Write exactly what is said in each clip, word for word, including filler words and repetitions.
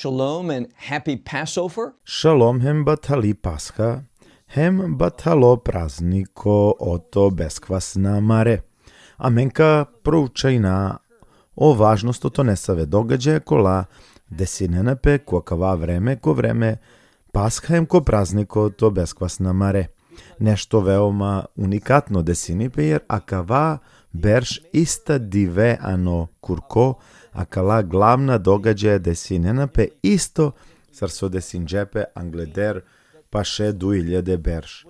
Shalom and happy Passover. Šalom hem bahtali Pasha, hem bahtalo prazniko oto beskvasna mare. Amen ka proučajna o važnost oto nesave događaja kola desinena pe ko akava vreme, ko vreme Pasha hem ko prazniko oto beskvasna mare. Nešto veoma unikatno desini pe, jer akava berš ista dive ano kurko, akala glavna događaja desinena pe isto sar so desinđe pe angleder paše duj iljade berš.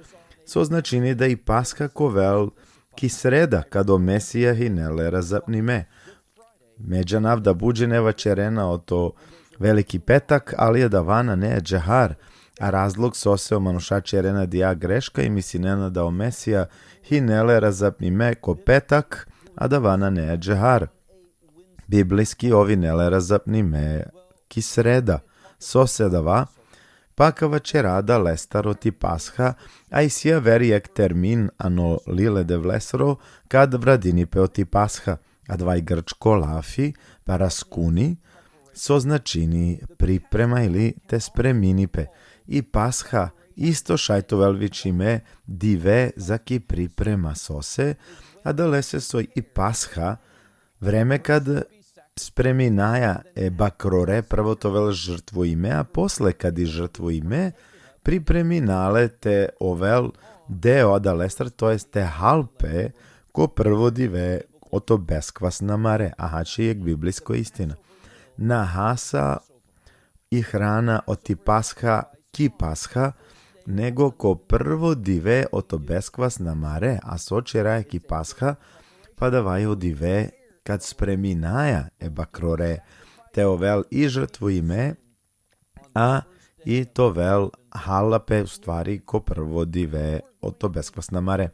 So značini da i Pasha ka ovel ki sreda, kad o Mesija hine le razapnime. Me džanav da but džene vaćerena oto Veliki petak, ali adava nane ađahar. A razlog sose o manuša ćerena dija greška i mislinena da o Mesija hine le razapnime ko petak, adava nane ađahar. Biblijski ov hine le razapnime ki sreda. Sose adava? Pa ka vaćera adalestar oti Pasha, a isi aver jekh termin ano lil e Devlesoro kad vradini pe oti Pasha. Adava i grčko lafi paraskuni, so značini priprema ili te spremini pe. I Pasha isto šaj te ovel vičime dive zaki priprema. Sose? Adalese so i Pasha vreme kad spreminaja e bakrore, prvo te ovel žrtvujime, a posle kad i žrtvujime, pripremina le te ovel deo adalestar, to jest te hal pe ko prvo dive oto beskvasna mare. Aha, či jekh biblijsko istina. Na hasa i hrana oti Pasha ki Pasha, nego ko prvo dive oto beskvasna mare. A so ćeraja ki Pasha? Pa adava i o dive kad spreminaja e bakrore, te ovel i žrtvujime, a i te ovel hala pe, u stvari, ko prvo dive oto beskvasna mare.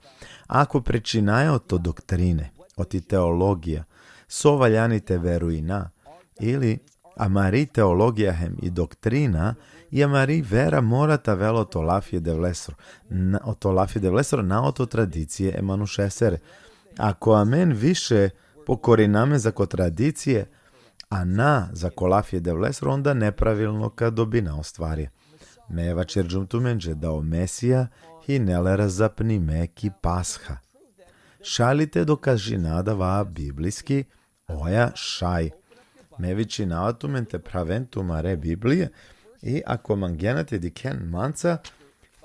Ako pričinaja oto doktrine, oti teologija, so valjani te verujina, ili amari teologija hem i doktrina, i amari vera mora te avel oto lafi e Devlesoro. Na, oto lafi e Devlesoro, na oto tradicije e manušesere. Ako amen više pokorina amen zako tradicije, a na zako lafi e Devlesoro, onda nepravilno ka dobina o stvari. Me vaćerđum tumenđe da o Mesija hine le razapnime ki Pasha. Šaj li te dokažina adava biblijski? Oja, šaj. Me vičinava tumen te phraven tumare Biblije, i ako mangena te dikhen manca,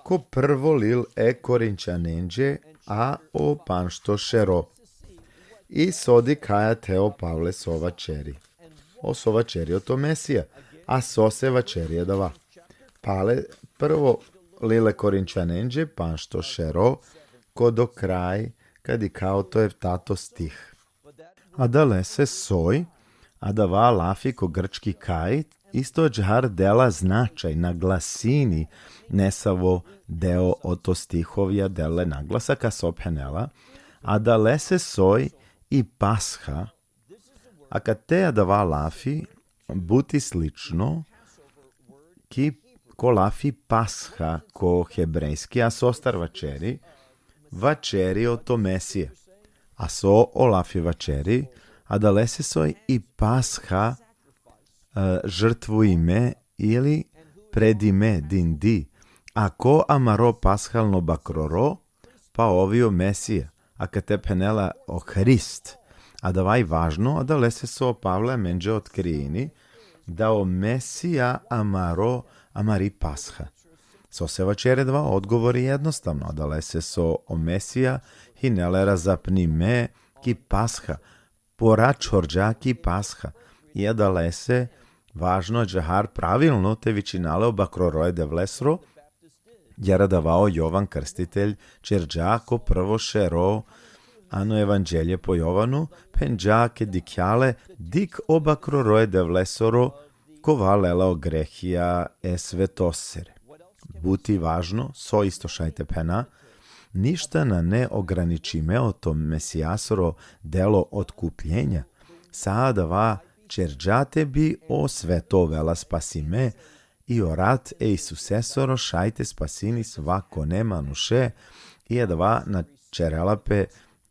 ko prvo lil e Korinćanenđe, a o panšto šero. I so dikhaja te o Pavle so vaćeri. O so vaćeri oto Mesija, a sose vaćeri adava. Pale, prvo lil e Korinćanenđe, panšto šero, ko do kraj, ka dikha oto eftato stih. Adalese soj, adava lafi ko grčki kaj, isto ađahar dela značaj, naglasini nesavo deo oto stihovja, dela le naglasak, a so phenela, adalese soj i Pasha, akate adava lafi but i slično ki, ko lafi Pasha ko hebrejski, a sostar vaćeri? Vaćeri oto Mesija. A so o lafi vaćeri? Adalese soj i Pasha, e, žrtvujime ili predime dindi. A ko amaro pashalno bakroro? Pa ov i o Mesija. Akate phenela o Hrist. Adava i važno, adalese so o Pavle amenđe otkrini da o Mesija amaro, amari Pasha. Sose vaćeri adava? Odgovor i jednostavno, adalese so o Mesija hine le razapnime ki Pasha, pora čhorđa ki Pasha. I adalese važno ađahar pravilno te vičina le o bakroro e Devlesoro, jer adava o Jovan Krstitelj ćerđa ko prvo šero ano Evanđelje po Jovanu, phenđa ked dikhja le: Dikh o bakroro e Devlesoro, kova lela o grehija e svetosere. But i važno, so isto šaj te phena, ništa nane ograničime oto Mesijasoro delo otkupljenja. Sa adava ćerđa te bi o sveto ovela spasime, i o rat e Isusesoro šaj te spasini svakone manuše, i adava na ćerela pe,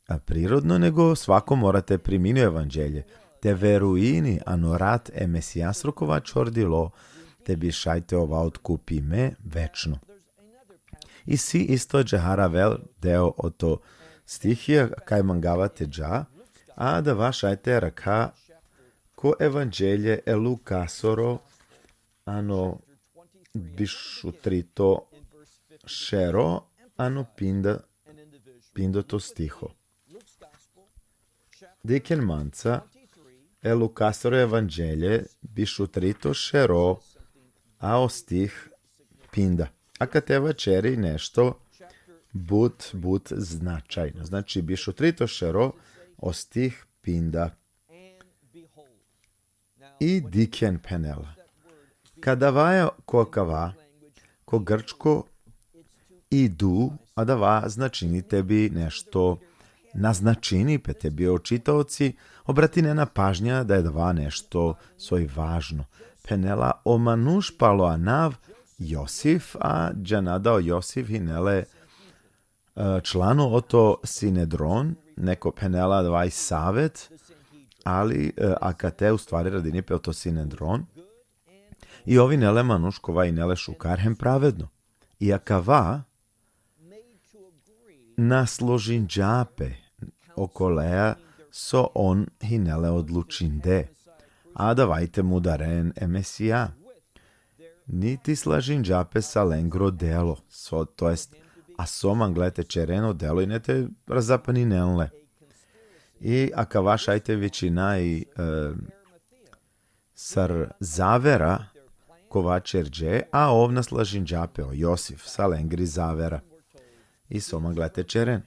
a, prirodno, nego svako mora te primini o Evanđelje. te verujini ano rat e Mesijasro kova čhordilo, te bi šaj te ova otkupime večno. Isi isto džahar avel deo oto stihija kaj mangava te dža, a adava šaj te rakha ko Evanđelje e Lukasoro, ano bišutrito šero, ano pinda, pindoto stiho. Dikhen manca, e Lukasoro Evanđelje, bišutrito šero, a o stih pinda. Akate vaćeri nešto but, but značajno. Znači, bišutrito šero, o stih pinda. I dikhen, phenela. Ka adava, ko akava, ko grčko, idu, adava značini te bi nešto naznačini pe, te bi o čitaoci obratinena pažnja da adava nešto soj važno. Phenela, o manuš palo anav Josif, a džana da o Josif hine le, e, člano oto Sinedron, neko phenela adava i savet, ali, e, akate u stvari radini pe oto Sinedron. I ov hine le manuš kova hine le šukar hem pravedno. I akava na složinđa pe okolea so on hine le odlučinde. Adava i te mudaren e Mesija. Niti složinđa pe sa lengro delo, so, to jest, a so mangle te ćeren o delo hine te razapaninen le. I akava šaj te vičina i, e, sar zavera kova ćerđe, a ov na složinđa pe, o Josif, sa lengri zavera. I so mangle te ćeren.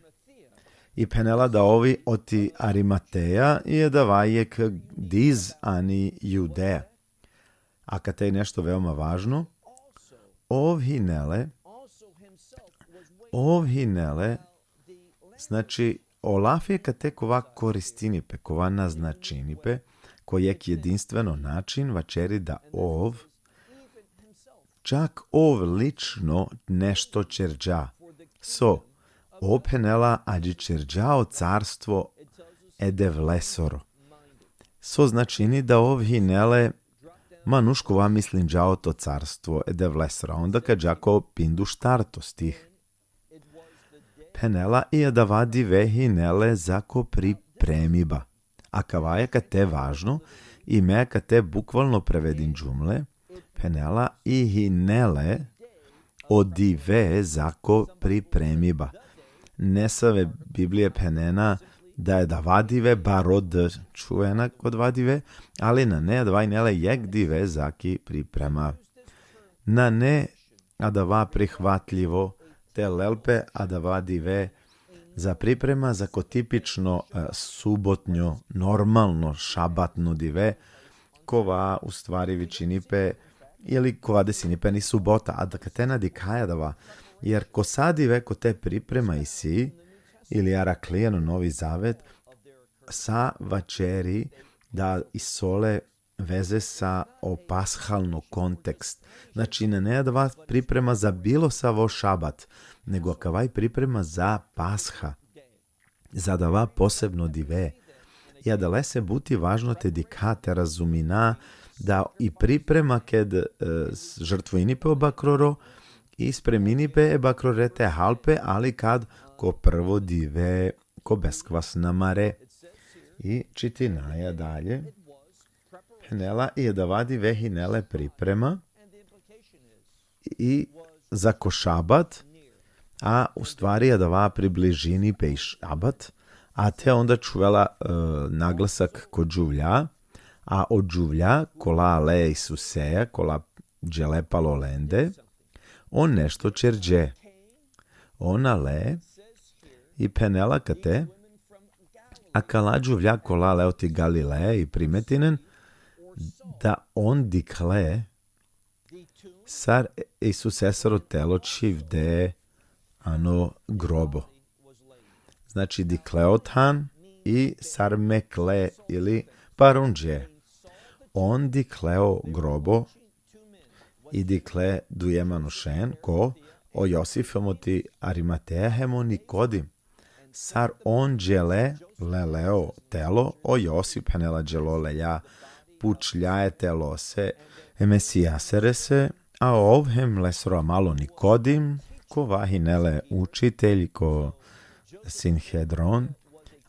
I phenela da ov i oti Arimateja i adava jekh diz ani Judeja. Akate i nešto veoma važno. Ov hine le, ov hine le, znači, o lafi akate kova koristini pe, kova naznačini pe, ko jekh jedinstveno način, vaćeri da ov, čak ov lično nešto ćerđa. So, ov phenela, adžićerđa o carstvo e Devlesoro. So značini da ov hine le manuš kova mislinđa oto carstvo e Devlesoro. Onda ka dža ko pinduštarto stih. Phenela, i adava dive hine le zako pripremiba. Akava i akate važno, i me akate bukvalno prevedinđum le, phenela, i hine le o dive zako pripremiba. Nesave Biblije phenena da adava dive baro d čhuvena ko adava dive, ali nane, adava hine le jekh dive zaki priprema. Nane adava prihvatljivo te lel pe adava dive za priprema zako tipično, e, subotnjo, normalno šabatno dive, kova u stvari vičini pe, ili kova desini pe ani subota, a da akate na dikhaja adava, jer ko sa dive kote priprema isi, ili arakhlija ano Novi Zavet, sa vaćeri da isi ole veze sa o pashalno kontekst. Znači, nane adava priprema za bilo savo šabat, nego akava i priprema za Pasha, za adava posebno dive. I adalese but i važno te dikha, te razumina da i priprema ked, e, s-, žrtvujini pe o bakroro, i spremini pe e bakrore te hal pe, ali kad? Ko prvo dive, ko beskvasna mare. I čitinaja dalje. Phenela, i adava dive hine le priprema i zako šabat, a u stvari adava približini pe i šabat, a te onda čhuvela, e, naglasak ko džuvlja, a o džuvlja kola ale Isuseja, kola džele palo lende, on nešto ćerđe. On ale i phenela kate, akala džuvlja kola ale oti Galileja i primetinen da on dikhle sar Isusesoro telo čhivde ano grobo. Znači, dikhle o than i sar mekle ili parunđe. On dikhle o grobo i dikhle duje manušen, ko? O Josif hem oti Arimateja hem o Nikodim. Sar on džele leleo telo, o Josif phenela dželo lelja pučlja e telose e Mesijasere se, a ov hem lesro amalo Nikodim, kova hine le učitelj ko Sinhedron,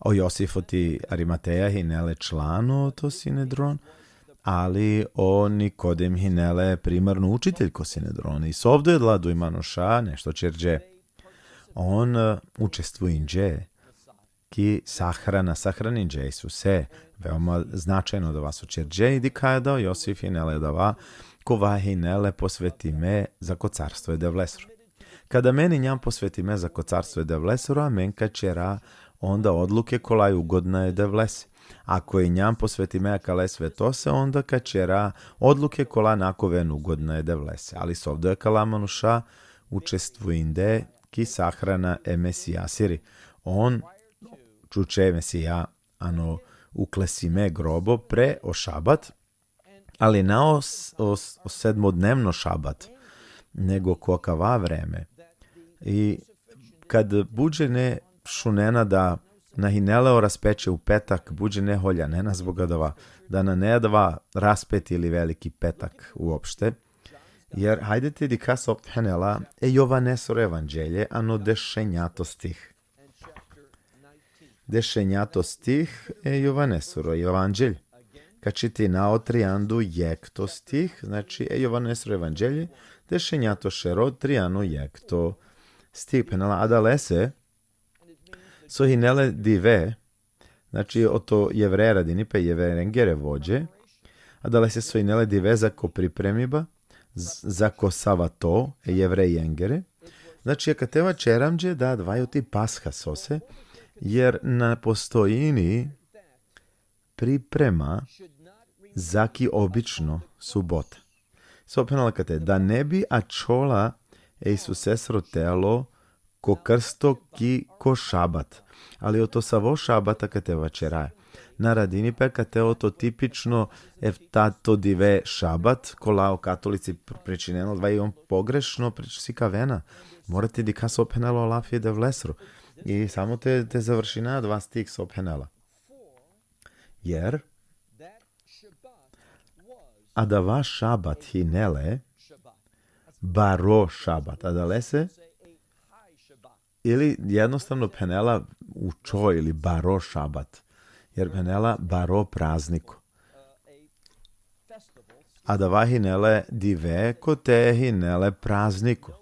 o Josif oti Arimateja hine le člano oto Sinedron, ali o Nikodim hine le primarno učitelj ko Sinedron. I sovdo edla duj manuša nešto ćerđe. On e, učestvuinđe ki sahrana, sahraninđe Isuse, veoma značajno da vas očerđe i dikhaja da o Josif hine le dava, kova hine le posvetime zako carstvo e Devlesro. Kada amen injam posvetime zako carstvo e Devlesro, amen ka ćera onda odluke kola i ugodna e Devlese. Ako injam posvetime akale svetose, onda ka ćera odluke kola na ka oven ugodna e Devlese. Ali sovdo akala manuša učestvuinde ki sahrana e Mesijasiri. On čuće Mesija ano uklesime grobo pre o šabat, ali na o, s- o, s- o sedmodnevno šabat, nego ko akava vreme. I kad buđe ne šunena da na hine le o raspeće u petak, buđe ne holjanena zbog adava, da nane adava raspeti ili veliki petak uopšte. Jer hajde te dikha so phenela e Jovanesoro evanđelje, ano dešenjato stih. Dešenjato stih e Jovanesoro evanđelje. Ka čitina o trianda u jekhto stih, znači e Jovanesoro evanđelje, dešenjato šero, trianda u jekhto stih. Phenela adalese, so hine le dive, znači oto Jevreja radini pe, Jevrejengere vođe, adalese so hine le dive zako pripremiba, z- zako savato e Jevrejengere. Znači, akate vaćeramđe da adava oti Pasha sose, jer na postojini priprema zaki obično subota. So phenela akate, da ne bi ačhola e Isusesoro telo ko krsto ki ko šabat. Ali oto savo šabat akate vaćeraja? Na radini pe akate oto tipično eftato dive šabat, kola o katolici pr- pričinena, adava i on pogrešno prič- sikavena. Mora te dikha so phenela o lafi e Devlesoro. I samo te, te završina adava stih so phenela. Jer adava šabat hine le baro šabat. Adalese ili jednostavno phenela ucho ili baro šabat. Jer phenela baro prazniko. Adava hine le dive kote hine le prazniko.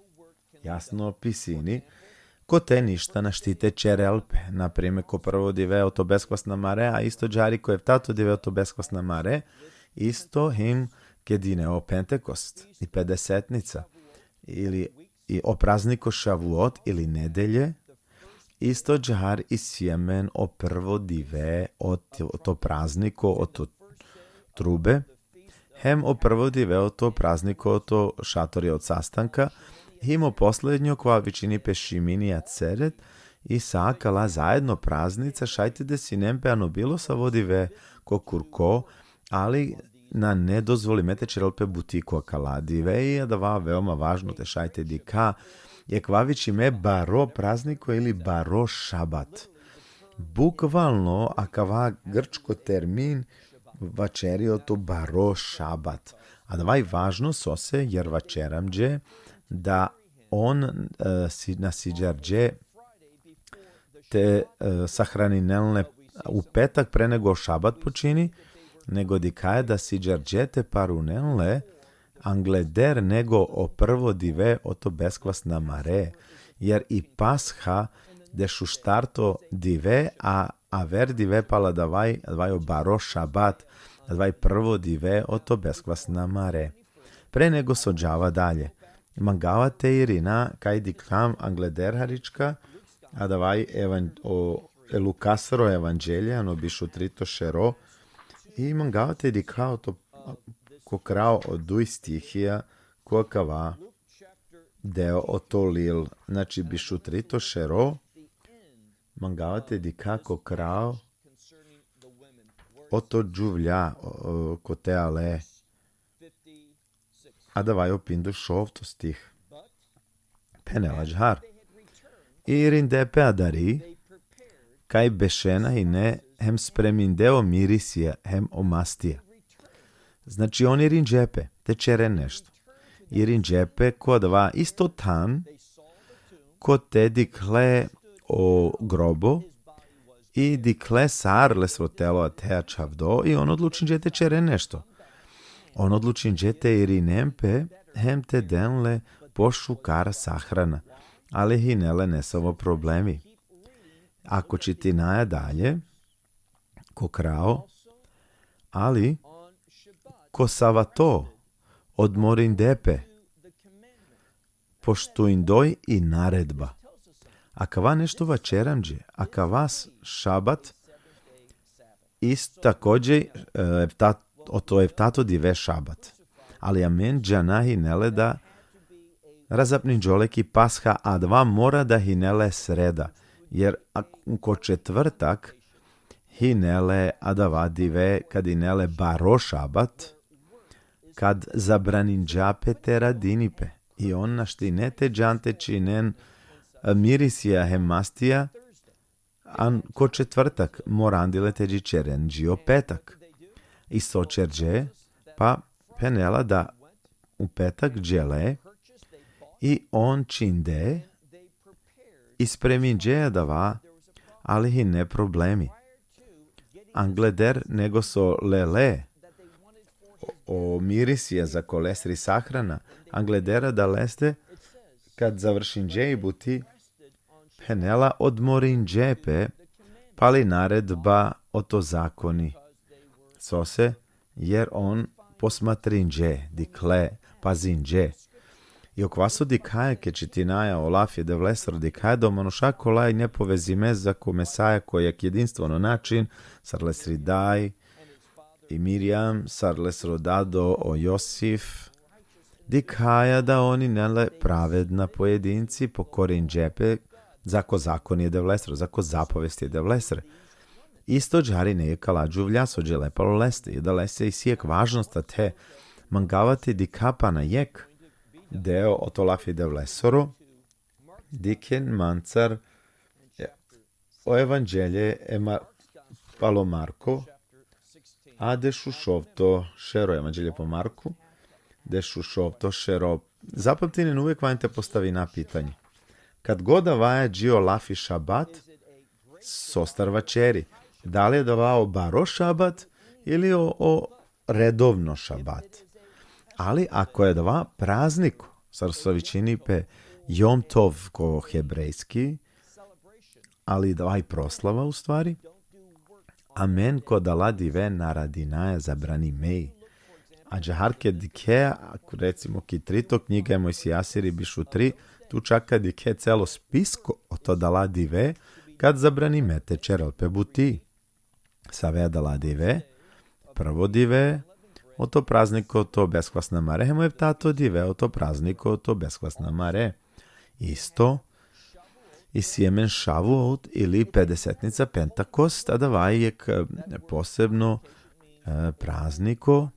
Jasno pisini, kote ništa našti te ćerel pe. Na primer, ko prvo dive oto beskvasna mare, a isto džari ko eftato dive oto beskvasna mare, isto hem ked ine o Pentekost i Pedesetnica, ili i o prazniko Šavuot ili nedelje, isto džar isi amen o prvo dive oto, oto prazniko, oto trube, hem o prvo dive oto prazniko, oto šatori od sastanka, hem o poslednjo kova vičini pe Šimini Aceret, i sa akala zajedno praznica šaj te desinen pe ano bilo savo dive ko kurko, ali nane dozvolime te ćerel pe buti ko akala dive. I adava veoma važno te šaj te dikha, akava vičime baro prazniko ili baro šabat. Bukvalno akava grčko termin vaćeri oto baro šabat. Adava i važno sose, jer vaćeramđe da on e, si, na siđarđe te e, sahraninen le u petak pre nego šabat počini, nego dikhaja da siđarđe te parunen le angleder nego o prvo dive oto beskvasna mare, jer i Pasha dešuštarto dive, a aver dive pala adava i, adava i o baro šabat, adava i prvo dive oto beskvasna mare. Pre nego so džava dalje, mangava te irina kaj dikhljam angleder harička, adava i evan, o, e Lukasoro evanđelje, ano bišutrito šero, i mangava te dikha oto ko kraj o duj stihija, ko akava deo oto lil, znači bišutrito šero, mangava te dikha ko kraj oto džuvlja, o, o, kote ale, adava i o pindušovto stih. Phenela džar. I irinde pe adari, kaj bešena hine hem spreminde o mirisija hem o mastija. Znači, on irinđe pe te ćeren nešto. Irinđe pe ko adava isto than, kote dikhle o grobo, i dikhle sar lesro telo ate ačhavdo, i on odlučinđe te ćeren nešto. On odlučinđe te irinen pe, hem te den le pošukar sahrana, ali hine le nesavo problemi. Ako čitinaja dalje, ko kraj, ali ko savato odmorinde pe, poštujindoj i naredba. Akava nešto vaćeri amenđe, akava s-, šabat, ist-, takođe, e, eftat-, oto eftato dive šabat. Ali amen džana hine le da razapninđole ki Pasha, adava mora da hine le sreda, jer ak-, ko četvrtak hine le adava dive kad hine le baro šabat, kad zabraninđa pe te radini pe. I on našti ne te džan te činen, e, mirisija hem mastija, an ko četvrtak, morandi le te dži ćeren dži o petak. I so ćerđe, pa phenela da u petak džele, i on činde, i spreminđe adava, ali hine problemi. Angleder nego so lele o, o mirisija zako lesri sahrana, angleder adaleste, kad završinđe i buti, phenela odmorinđe pe, pali naredba oto zakoni. Sose, jer on posmatrinđe, dikhle, pazinđe. I okova so dikhaja, ked čitinaja o lafi e Devlesoro, dikhaja da o manuša kola hine povezime zako Mesaja ko jek jedinstveno način, sar lesri daj i Mirjam, sar lesro dado o Josif, dikhaja da on hine le pravedna pojedinci, pokorinđe pe zako zakoni e Devlesoro, zako zapovesti e Devlesoro. Isto ađahar hine i kala džuvlja so džele palo leste, i adalese isi jek važnost ate, mangava te dikha pana jek deo oto lafi e Devlesoro, dikhen mancar, e, o Evanđelje e Mar-, palo Marko, a dešušovto šero, Evanđelje po Marku, dešušovto šero. Zapamtinen, uvek valjani te postavina pitanje. Kad god avaja dži o lafi šabat, sostar vaćeri. Dali adava o baro šabat ili o, o redovno šabat. Ali ako je adava prazniko, sar so vičini pe Jom Tov ko hebrejski, ali adava i proslava u stvari, amen ko adala dive na radinaja, zabranime i. Ađahar ked dikhe, ako recimo ki trito knjiga e Mojsijasiri bišutri, tu čak ka dikhe celo spisko oto adala dive, kad zabranime te ćerel pe buti. Save adala dive? Prvo dive oto prazniko oto beskvasna mare, hem o eftato dive oto prazniko oto beskvasna mare. Isto, isi amen Šavuot ili Pedesetnica, Pentakost, adava i jek, e, posebno, e, prazniko,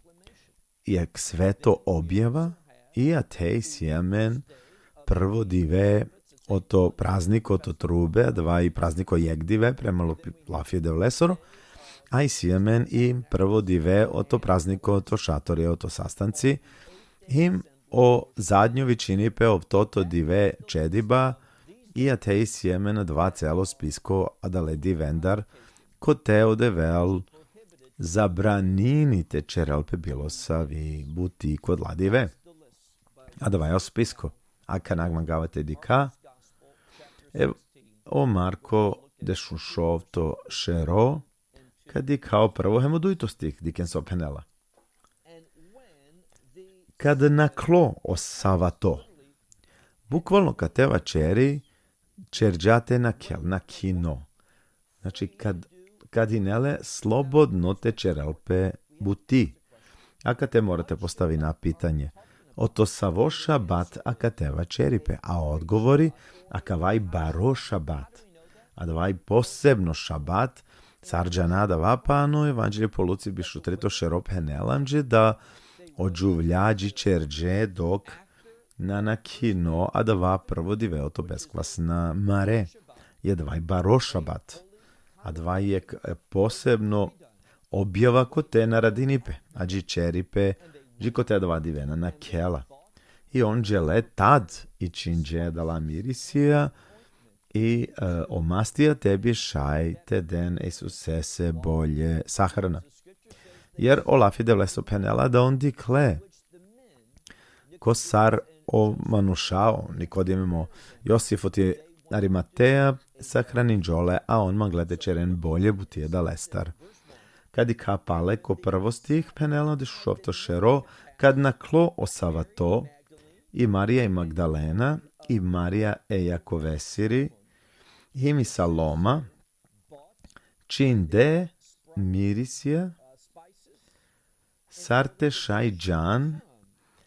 jek sveto objava, i ate isi amen prvo dive oto prazniko oto trube, adava i prazniko jek dive prema lafi-, lafi e Devlesoro, a isi amen i prvo dive oto prazniko oto šatori, oto sastanci, hem o zadnjo vičini pe oftoto dive ćediba, i ate isi amen adava celo spisko adale divendar, kote o Devel zabranini te ćerel pe bilo savi buti ko adala dive. Adava i o spisko. Akana mangava te dikha. E, o Marko dešušovto šero, ka dikha o prvo hem o dujto stih, dikhen so phenela. Kad nakhlo o savato. Bukvalno kate vaćeri, ćerđa te nakhel, nakhino. Znači, kad, kad hine le slobodno te ćerel pe buti. Akate mora te postavina pitanje. Oto savo šabat akate vaćeri pe, a odgovori, akava i baro šabat. Adava i posebno šabat, sar džana adava, pa ano Evanđelje po Luci bišutrito šero phenela amenđe da o džuvlja dži ćerđe dok na nakhino adava prvo dive oto beskvasna mare. I adava i baro šabat. Adava jekh, e, posebno objava kote narodini pe, a dži ćeri pe, dži kote adava dive na nakhela. I on džele tad i činđe adala mirisija, i, e, o mastija te bi šaj te den e Isusese bolje sahrana. Jer o lafi e Devleso phenela da on dikhle ko sar o manuša, o Nikodimo, Josif oti Arimateja, sahraninđole, a on mangle te ćeren bolje buti adalestar. Kad dikha pale ko prvo stih, phenela, o dešušovto šero, kad nakhlo o savato, i Marija i Magdalena, i Marija e Jakovesiri, hem i Saloma, činde mirisija, sar te šaj džan,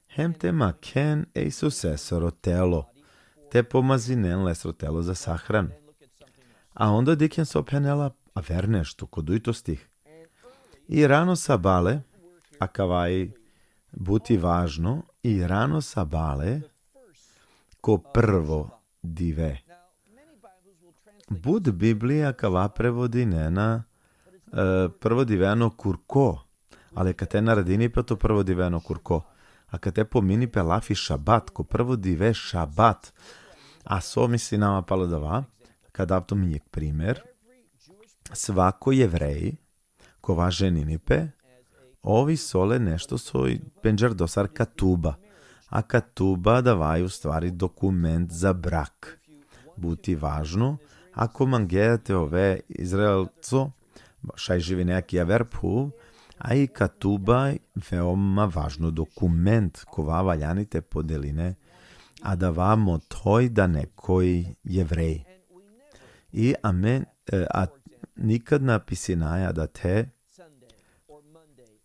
hem te makhen e Isusesoro telo, te pomazinen lesro telo za sahranu. A onda dikhen so phenela aver nešto, ko dujto stih. I rano sabale, akava i but i važno, i rano sabale, ko prvo dive. But Biblija akava prevodinena, e, prvo dive ano kurko, ali akate narodini pe oto prvo dive ano kurko. Akate pomini pe lafi šabat, ko prvo dive šabat. A so mislinava palo adava, ka dav tumen jekh primer, svako Jevrej, kova ženini pe, ov isi ole nešto so i pendžardo sar katuba. A katuba adava i u stvari dokument za brak. But i važno, ako mangea te ove Izraelco, šaj živine ki aver phuv, a i katuba veoma važno dokument, kova valjani te podeline adava mothoj da nekoj Jevrej. I amen, e, a nikad na pisinaja da te,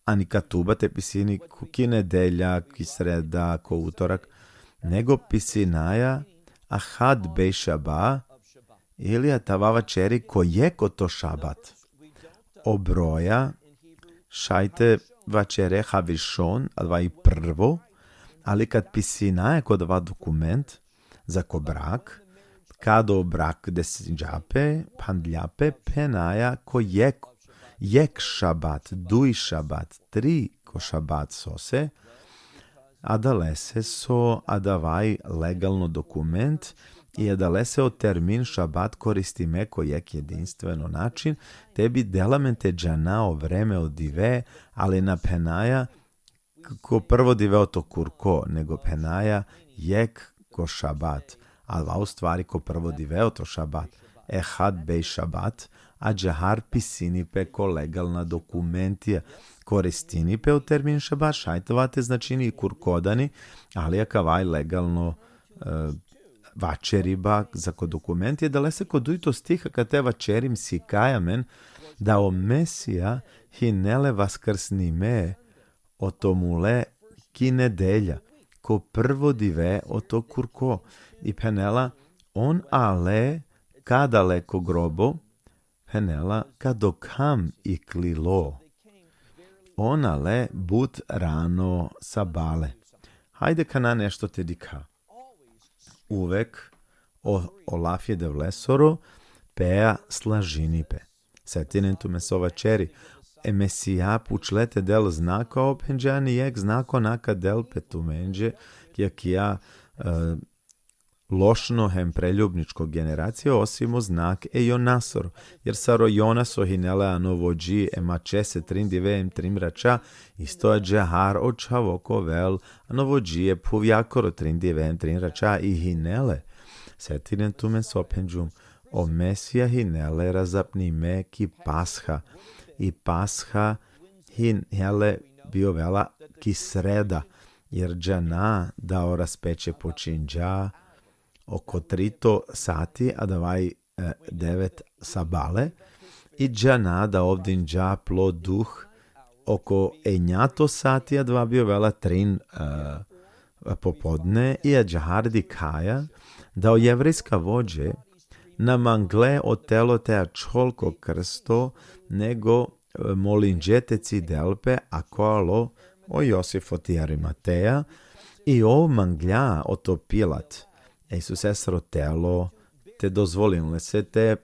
ani katuba te pisini ko, ki nedelja, ki sreda, ko utorak, nego pisinaja ahad bešaba, ili adava vaćeri ko jekh oto šabat. O broja, šaj te vaćere harišon, adava i prvo, ali kad pisinaja ko adava dokument, za ko brak, kad o brak desinđa pe, phandlja pe, phenaja ko jekh, jekh šabat, duj šabat, tri ko šabat sose, adalese so adava i legalno dokument, i adalese o termin šabat koristime ko jekh jedinstveno način, te bi dela amen te džana o vreme o dive, ali na phenaja k-, ko prvo dive oto kurko, nego phenaja jekh ko šabat. Adava u stvari ko prvo dive oto šabat. Ehad bej šabat, ađahar pisini pe ko legalna dokumentija. Koristini pe o termin šabat, šaj te vate značini i kurko dani, ali akava i legalno, e, vaćeriba za ko dokumentija, adalese ko dujto stih akate vaćeri, sikaja amen da o Mesija hine le vaskrsnime oto mule ki nedelja, ko prvo dive oto kurko. I phenela, on ale, kad ale ko grobo, phenela, kad o kham iklilo. On ale but rano sabale. Hajde kana nešto te dikha. Uvek o, o lafi e Devlesoro, pea slažini pe. Setinen tumen so vaćeri. E Mesija pučle te del znako, a ov phenđa, ni jekh znako na ka del pe tumenđe, ki akija, e, lošno hem preljubničko generacija, osim o znak e Jonasoro. Jer sar o Jona so hine le ano vođi e mačese trin dive hem trin raća, isto ađahar o Čhavo ka ovel ano vođi e phuvjakoro trin dive hem trin raća. I hine le. Setinen tumen so phenđum. O Mesija hine le razapnime ki Pasha. I Pasha hine le bi ovela ki sreda, jer džana da o raspeće počinđa oko trito sati, adava i, e, devet sabale, i džana da ov dinđa plo duh oko enjato sati, adava bi ovela trin, e, popodne, i ađahar dikhaja da o jevrejska vođe na mangle o telo te ačhol ko krsto, nego, e, molinđe te cidel pe, a ko alo o Josif oti Arimateja, i ov manglja oto Pilat e Isusesoro telo te dozvolin lese te,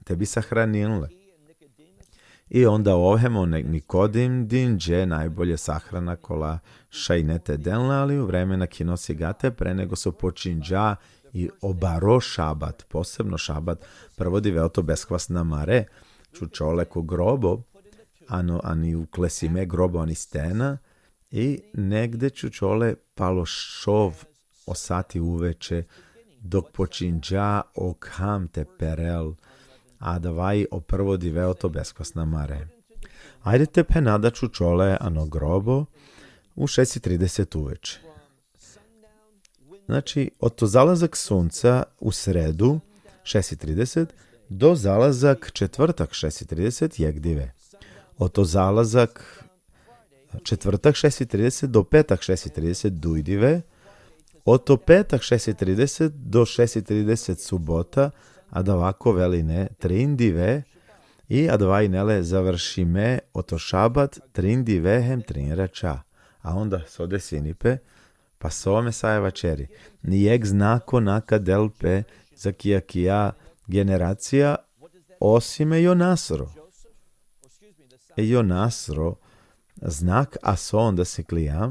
te bi sahranin le. I onda ov hem o Nik-, Nikodim dinđe najbolje sahrana kola šaj ine te den le, ali u vreme na kino sigate, pre nego so počinđa i o baro šabat, posebno šabat, prvo dive oto beskvasna mare, čučole ko grobo, ano, ani uklesime grobo, ani stena, i negde čučole palo šov o sati uveče, dok počinđa o kham te perel, adava i o prvo dive oto beskvasna mare. Ajde te phena da čučole ano grobo u šest i trideset uveče. Znači, oto zalazak sunca u sredu, šest i trideset, do zalazak četvrtak, šest i trideset, jek dive. Oto zalazak četvrtak, šest i trideset, do petak, šest i trideset, duj dive. Oto petak, šest i trideset, do šest i trideset, subota, adava ka ovel ine trin dive, i adava ine le završime oto šabat, trin dive hem trin rača. A onda so desini pe, pa so o Mesaja vaćeri: Nijek znako na ka del pe za ki akija generacija, osim e Jonasro. E Jonasro znak, a so onda siklija?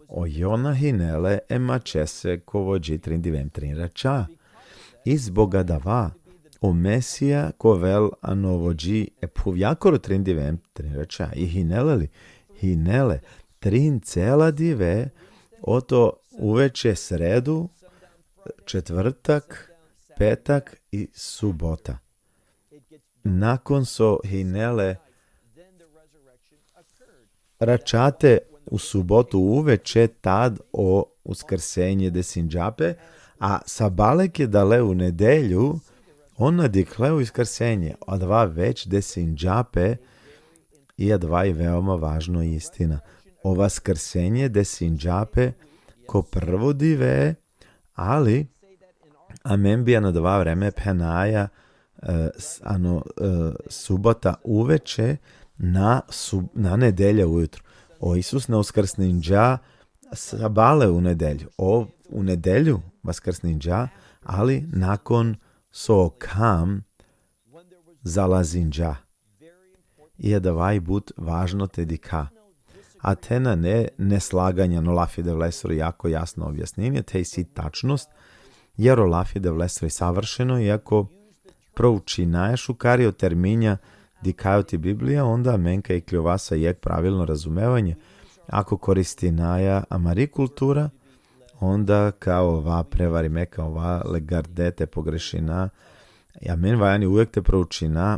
O Jona hine le e mačese ko vođi trin dive hem trin rača. I zbog adava, o Mesija ka ovel ano vođi e phuvjakoro trin dive hem trin rača. I hine le li? Hine le trin cela dive, oto uveče sredu, četvrtak, petak i subota. Nakon so hine le račate u subotu uveče, tad o uskrsenje desinđa pe, a sabale keda le u nedelju, on na dikhle o uskrsenje, adava već desinđa pe, i adava i veoma važno istina. O vaskrsenje desinđa pe ko prvo dive, ali amen bi ano adava vreme phenaja, e, s-, ano, e, subota uveče na sub-, na nedelja ujutru. O Isus na uskrsninđa sabale u nedelju. O u nedelju vaskrsninđa, ali nakon so o kham zalazinđa. I adava i but važno te dikha. A te nane neslaganja ano lafi Devlesoro, jako jasno objasninđe, te isi tačnost, jer o lafi Devlesoro i savršeno, i ako proučinaja šukar i o terminja dikhaja oti Biblija, onda amen ka ikljova sa jek pravilno razumevanje. Ako koristinaja amari kultura, onda ka ova prevarime, ka ova legarde te pogrešina. I amen valjani uvek te proučina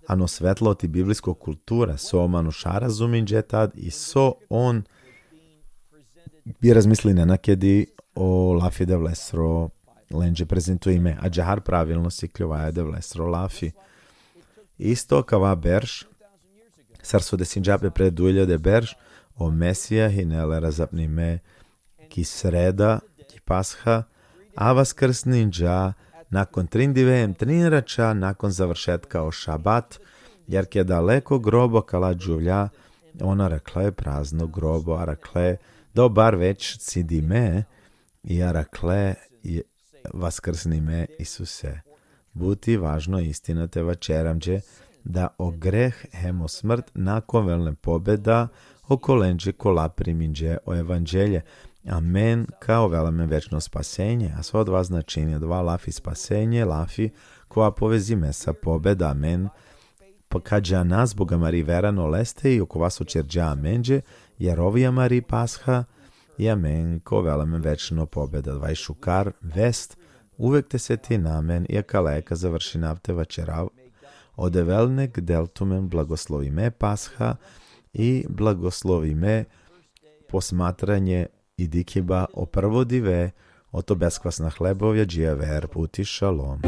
ano svetlo oti biblijsko kultura, so o manuša razuminđe tad i so on bi razmislinena kedi o lafi Devlesoro lenđe prezentuime, ađahar pravilno sikljovaja Devlesoro lafi. Isto kava berš, sar so desinđa pe pre duj iljade berš, o Mesija hine le razapnime ki sreda, ki Pasha, a vaskrsninđa nakon trin dive hem trin rača, nakon završetka o šabat, jer keda le ko grobo kala džuvlja, on arakhle prazno grobo, arakhle dobar već cidime, i arakhle i vaskrsnime Isuse. But i važno istina te vaćera amenđe, da o greh hem o smrt na ka ovel len pobeda okolenđe kola priminđe o evanđelje. Amen ka ovel amen večno spasenje, a so adava značini? Adava lafi spasenje, lafi kova povezime sa pobeda. Amen pa ka džana zbog amari vera ano leste i okova so ćerđa amenđe, jer ov i amari Pasha, i amen ka ovel amen večno pobeda. Adava i šukar vest, uvek te setina amen, i akale ka završinav te vaćerav: O Devel nek del tumen blagoslovime Pasha i blagoslovime posmatranje i dikhiba o prvo dive oto beskvasna hleba, ojađi aver puti. Šalom.